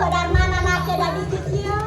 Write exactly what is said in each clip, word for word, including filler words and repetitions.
Darmana maké dadi sisiu.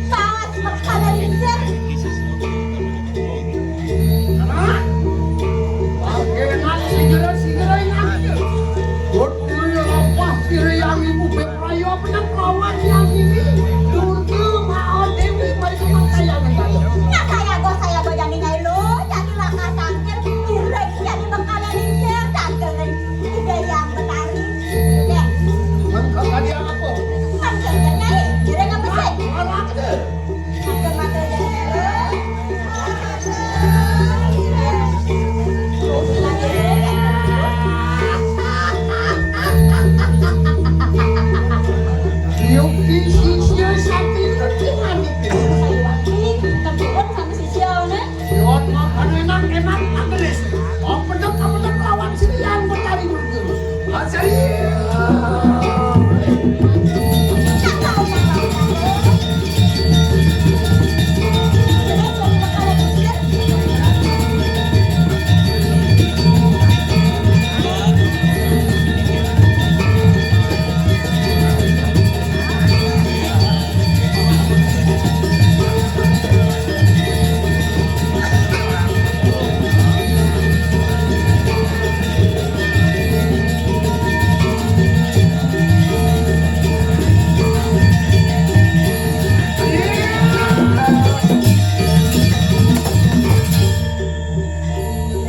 Pas perkara lingsir. Hah? Bagaimana segera-segera yang ada? Buat pemulung lepas diri yang ibu beb raya benar lawan yang ini. Durga Maha Dewi, baik teman saya minta. Nah, saya go, saya go, jadi nyai lo, jadi lakar tangkil, iring, jadi bengkala lingsir, tangkil, ide yang betari. Dek. Mengko tadi apa? Kan kaya nyai, iring apa sih? Malah ada. Yogi sisya sati tertiman itu. Tempurun sama sisya, nih. Yon, enak, enak, Andres. Oh, pedek, pedek lawan sini yang bertari berguru. Acari.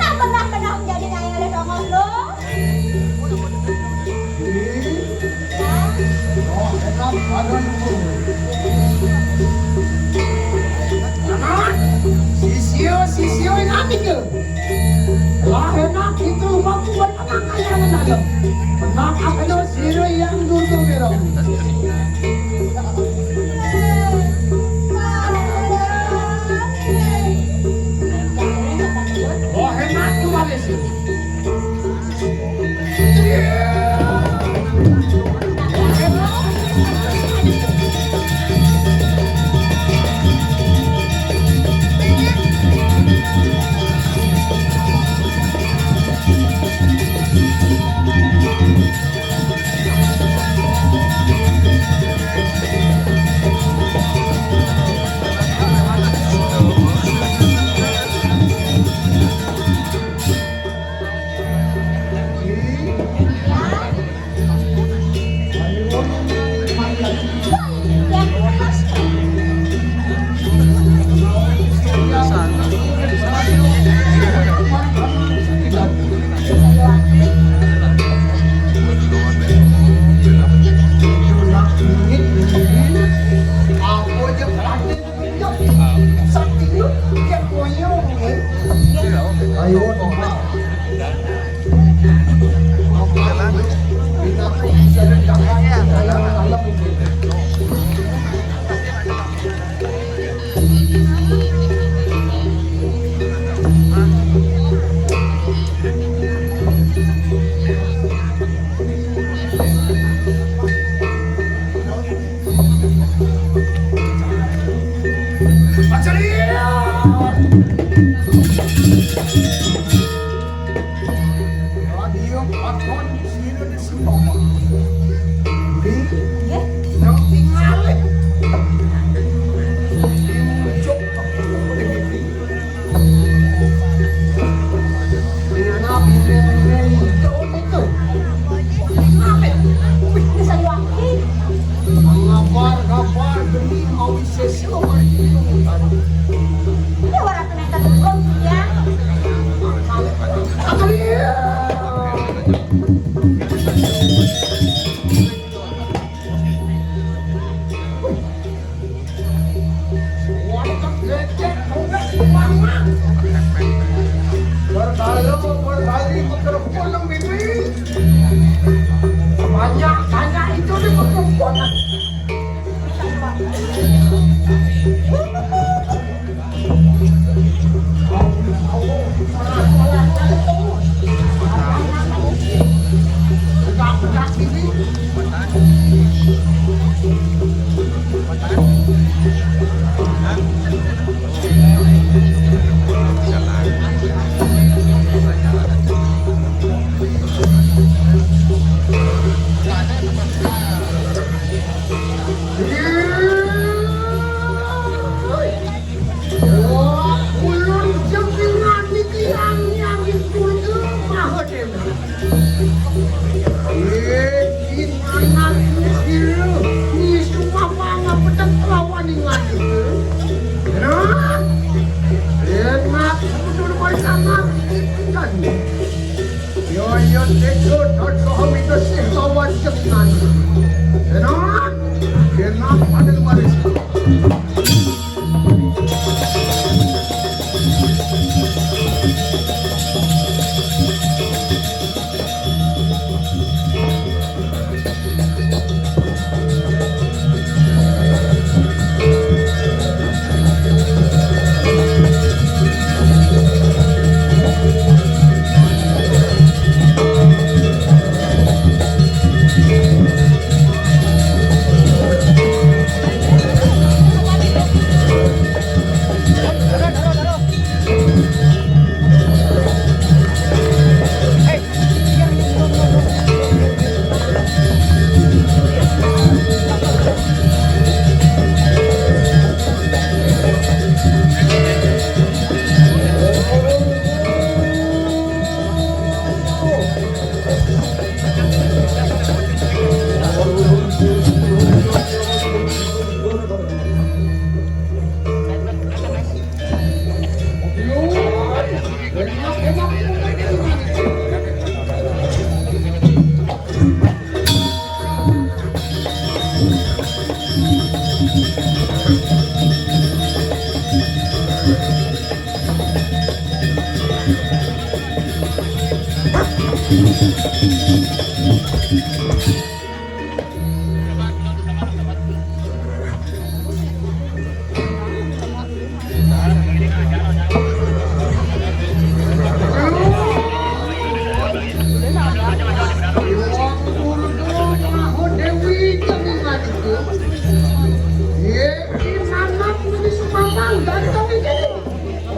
Nah, benar-benar menjadi nyai oleh Dongos lo. Sisio, sisio yang aneh ke? Lah enak itu mampu buat anak ayah menanam. Enak apa siro yang dulu merong. Oh, enak tuh, Pak Desi. Ngabar-ngabar demi mau sesi obat. Ini orang penonton belum ya. Berbalik, berbalik, bekerpun, Bibi. Banyak, banyak itu di perkumpulan. Wah, ulun jenengan niki angi-angi Durga Mahadewi. Eh, di mana kira ni semua pangapetan lawan ingat itu? Nah, enak betul mereka ngerti kan? Yo, yo, tejo, dan sohami kesih lawan jenengan. Enak, enak pada kemarin.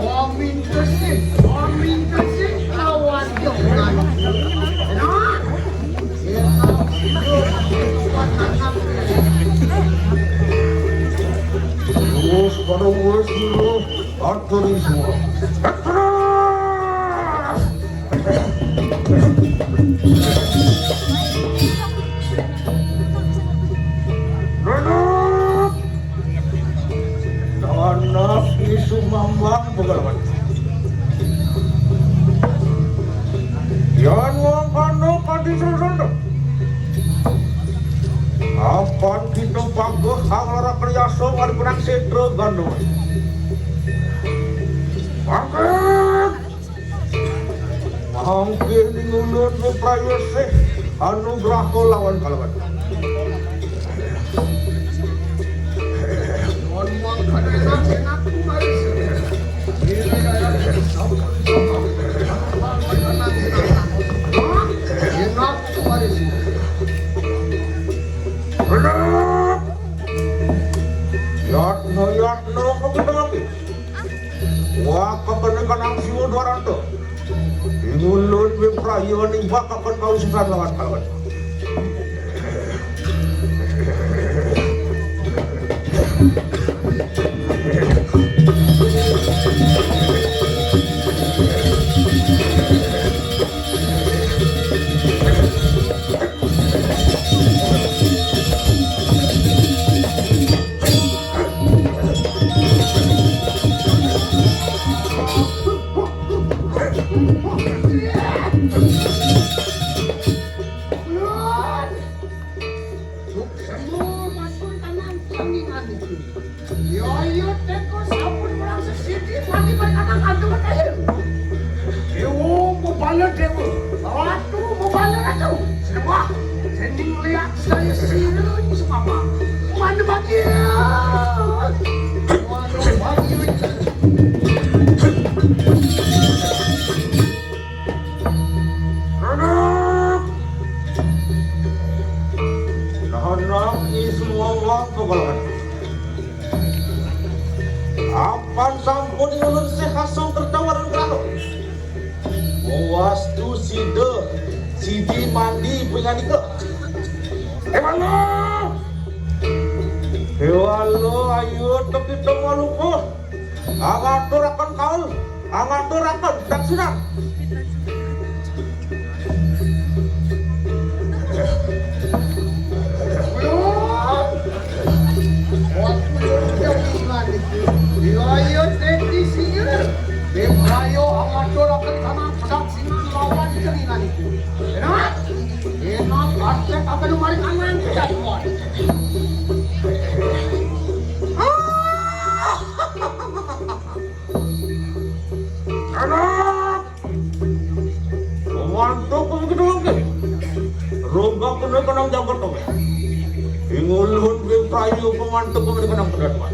Amin kesih, amin kesih, lawan dengan. Nah, terus pada wes dulu, atur semua. Terus. Duduk. Tanah isu mambang pegalawan. Yan wong kandha padi sesunduk. Apan kita pageh anglara kriasa ngalipunang setra gandum. Pageh. Mangke ning ulun beprayasih anugraha lawan kalawan. Nuwun mangkana enak-enak kumaris. Enak kumaris. Bener. Yatna, yatna, kok kita lagi? Wah, kakene kanang siwa dua ranta. Ingulun wipraya nimbakaken kaususan lawan kalawan. Yo, yo, teko sampun orang sesidi mati berkadang antu berkayun. Dewa, mubala dewa. Ratu, mubala ratu. Sembah, sending lihat saya sirun semapa. Mana bahagia. Mana bahagia. Anak! Nahanak ni semua wong pagalakan. Apan sampun ulun sehasong kertawan rano. Mawastu sida sidi mandi penyanika. Ewalo! Ewalo, ayo tepitong walukuh. Angaturaken kaul, angaturaken daksinan. Wilayah Deti Singgir, Dek Rayo angaturaken tanah daksinan lawan keninganiku. Enak, enak, artek akan lumari kanan, tidak kuat. Anak! Mantuk kami kedua ke. Roga kena kenang jagat kami. Ingulun bing kayu pemantuk kami kenang kedua.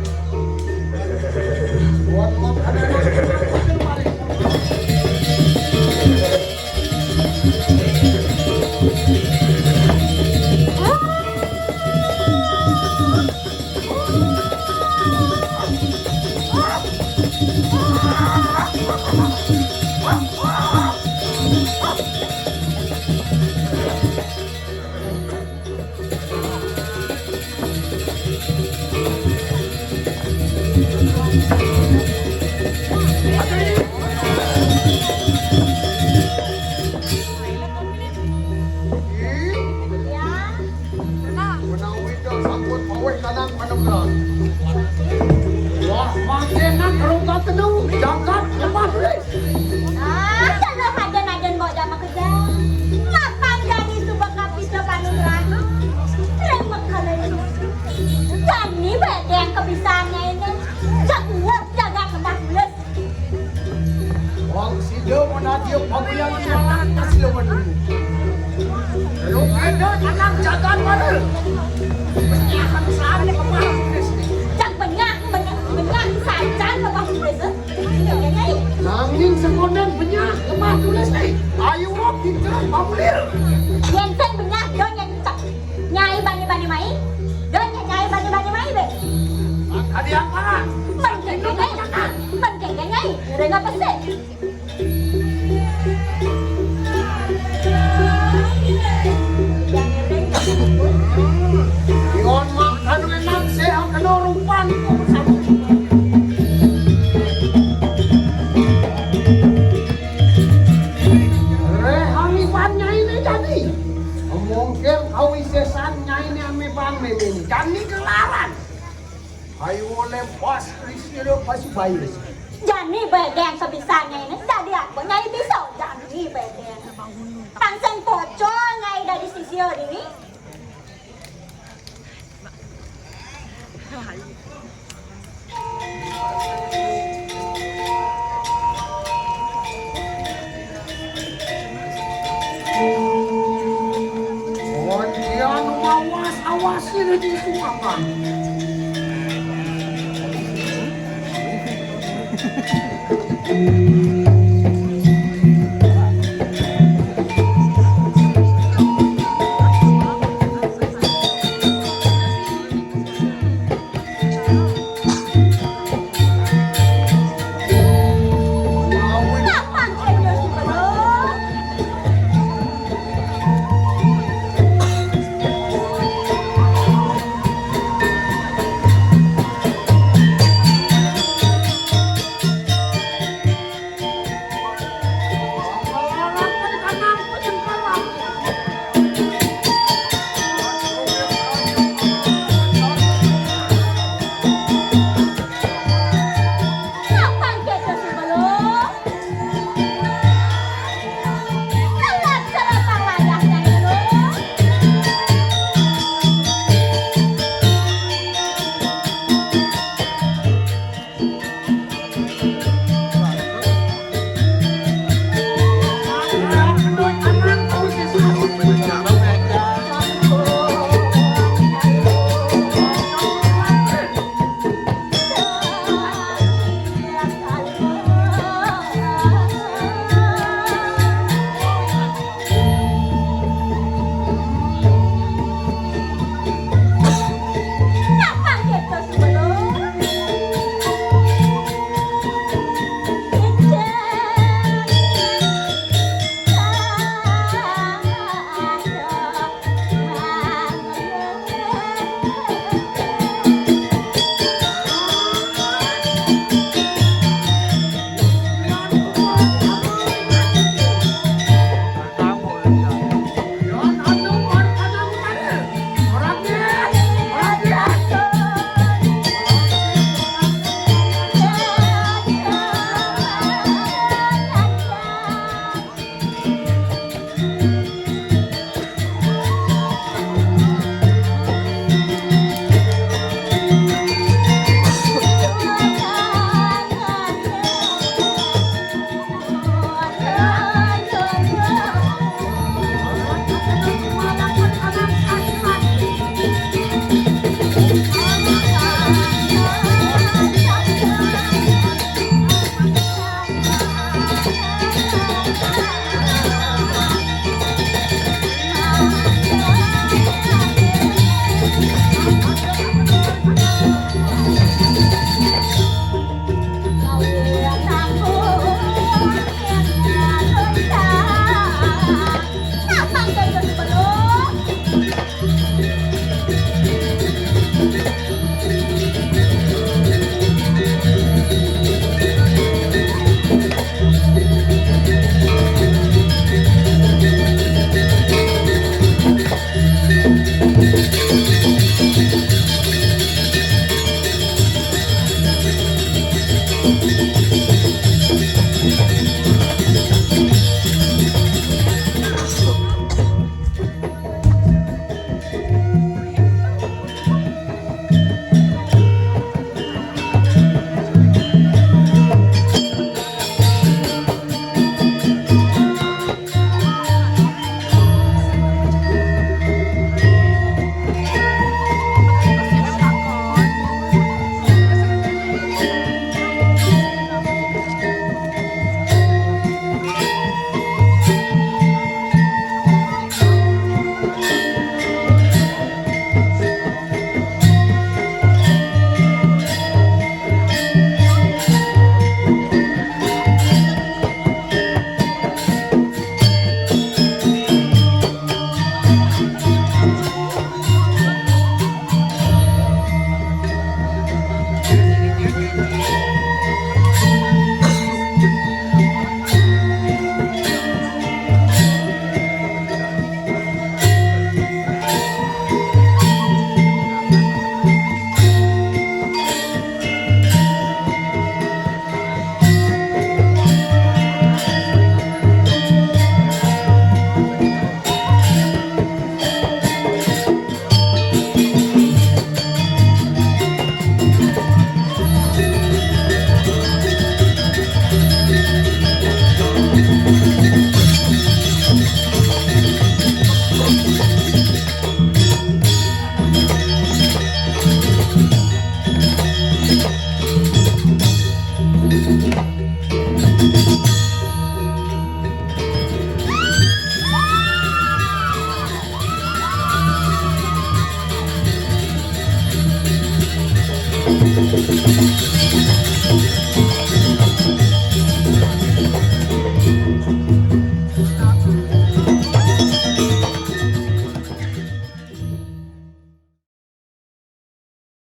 Menawi dah sampun paweh kanang panemran. Wah, mangke nak rungkat tenu, jagat lemah tulis. Ah, jangan haden-haden bawa jama kerja. Mapan jani suba kapita panemran. Reng mekalen. Jani bedeng kebisaannya ini. Jaguar jagat lemah tulis. Wong sida menadia paguyang jualan kasih lawan dulu. Lu ada anak jagan mana? Penyahan sari kemana? Cang penyah, penyah, penyah sajan kemana? Nanging sekonden penyah lemah tulis nih. Ayo kita pamulir. Yen sing penyah do nyen cek. Nyai bani-bani mai. Do nyen nyai bani-bani mai be. Tadi apa? Mengkengke nyai. Mengkengke nyai. Rengga pesik. Iwan makan enak sehat kena rupan. Rehang ipan nyai ne jani. Mungkin kawisesan nyai ne ame pan meme ne. Jani kelaran. Ayo lempos Kristina pasti bayi. Jani bedeng sebisanya ini. Jadi aku nyai bisa. Jani bedeng. Pancen pocol nyai dari sisi ini. Pontian mawas-awasi di Sumatera.